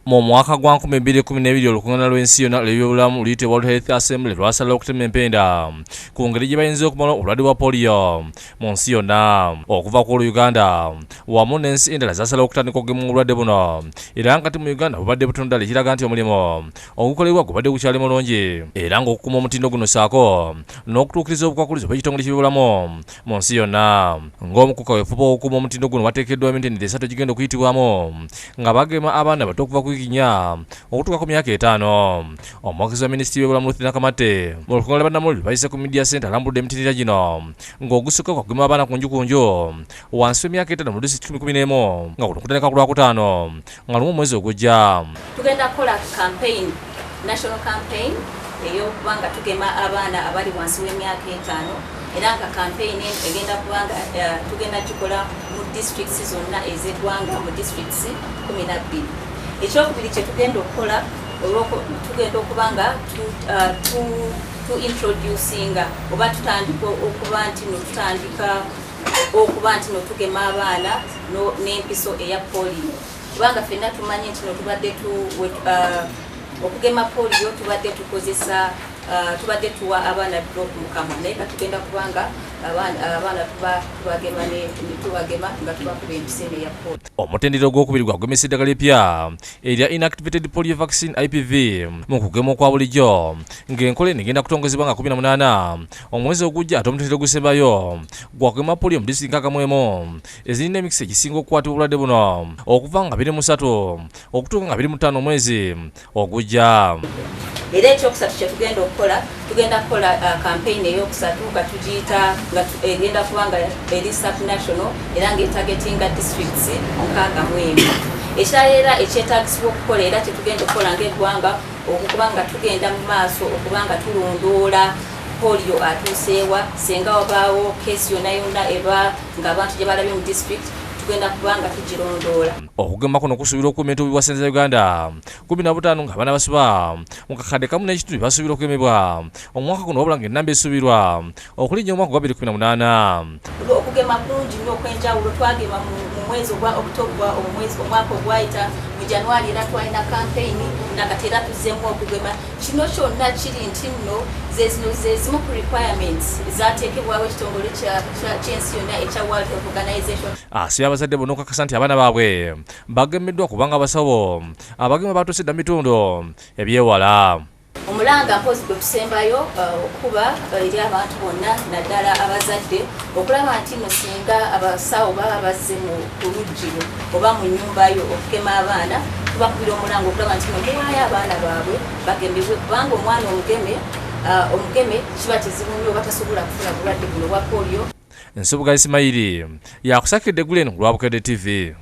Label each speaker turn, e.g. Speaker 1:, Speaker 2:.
Speaker 1: Mu mwaka gwa 2012, olukuŋŋaana lw'ensi yonna olw'ebyobulamu luyite World Health Assembly lwasala okutema empenda ku ngeri gye bayinza okumala obulwadde bwa polio mu nsi yonna. Okuva ku olwo, Uganda wamu n'ensi endala zasala okutandika okugema obulwadde buno, era nga kati mu Uganda bubadde butono ddala, ekiraga nti omulimu ogukolebwa gubadde gukyali mulungi, era ng'okukuuma omutindo guno ssaako n'okutuukiriza obukwakulizo bw'ekitongole ky'ebyobulamu mu nsi yonna. Ng'omukuka wefuba okukuuma omutindo guno, wateekeddwa emitendera 3 egigenda okuyitibwamu nga bagema abaana bato okuva ku wiiki 4 okutuuka ku myaka 5. Omwogezi wa minisitiri w'ebyobulamu Ruth Nakamate, mu lukuŋŋaana bannamawulire bayise ku Media Center, alambuludde emitendera gino, ng'ogusooka kwagema abaana ku nju ku nju wansi w'emyaka 5 mu disitulikiti 11, nga kuno kutandika ku Lwakutaano nga 1 omwezi ogujja.
Speaker 2: Tugenda kukola campaign, national campaign ey'okuba nga tugema abaana abali wansi w'emyaka 5, era nga campaign eno egenda kuba nga tugenda gikola mu districts zonna ez'eggwanga, mu districts 12. Ekyokubiri kyetugenda okukola, tugenda okuba nga tu introducinga oba tutandika okuba nti no tutandika okuba nti no tugema abaana n'empiso eya polio, kubanga ffenna tumanyi nti no tubadde okugema polio tubadde tukozesa, tubadde tuwa abaana drop mu kamwa, naye katugenda kubanga abaana tubagema tubagema nga tubakuba empiso eno eya polio.
Speaker 1: Omutendera ogwokubiri gwakugemesa eddagala epya erya inactivated polio vaccine, IPV, mu kugema okwa bulijjo, ng'enkola eno egenda kutongozebwa nga 18 omwezi ogujja. Ate omutendera ogusembayo gwakugema polio mu disitulikiti 61 ezirina emikisa egisinga okukwatibwa obulwadde buno, okuva nga 23 okutuuka nga 25 omwezi ogujja.
Speaker 2: Era ekyokusatu kyetugenda okukola, tugenda kukola campaign eyokusatu nga tugiyita nga egenda kuba nga eri subnational, era ngaetargetinga districts 61. Ekirala era ekyetagisibwa okukola, era kyetugenda okukola ngaeggwanga, okuba nga tugenda mu maaso okuba nga tulondoola polio atuuseewa. Senga wabaawo case yonna yonna eba ng'abantu gye balabye mu district, tugenda kuba nga tugirondoola.
Speaker 1: Okugema kuno kusuubirwa okukuuma entuubi bwa ssente za Uganda 15, ng'abaana basoba mu 1,500 basuubirwa okugemebwa omwaka guno, wabula ng'ennamba esuubirwa okulinnya omwaka gwa 2018.
Speaker 2: Okugema kungi nnyo okw'enjawulo. Twagema mu mwezi ogwa October omwezi omwaka ogwayita, mu January era twalina campaign, nakati era tuzzeemu okugema. Kino kyonna kiri nti nno zezino zezimu ku requirements ezateekebwawo ekitongole ky'ensi yonna ekya World Health Organization.
Speaker 1: Asabye abazadde bonna okukakasa nti abaana baabwe bagemeddwa, kubanga abasawo abagema batuuse dda mu bitundu ebyewala.
Speaker 2: Omulanga mpozi gwe tusembayo okuba eri abantu bonna, naddala abazadde, okulaba nti no singa abasawo baba bazze mu ku luggi oba mu nnyumba yo okugema abaana, tubakubira omulanga okulaba nti no muwaayo abaana baabwe bagemebwe, kubanga omwana omugeme kiba kizibu nnyo oba tasobola kufuna bulwadde buno bwa polio.
Speaker 1: Nsubuga Isimayiri yakusakidde eggulu eno ku lwa Bukedde TV.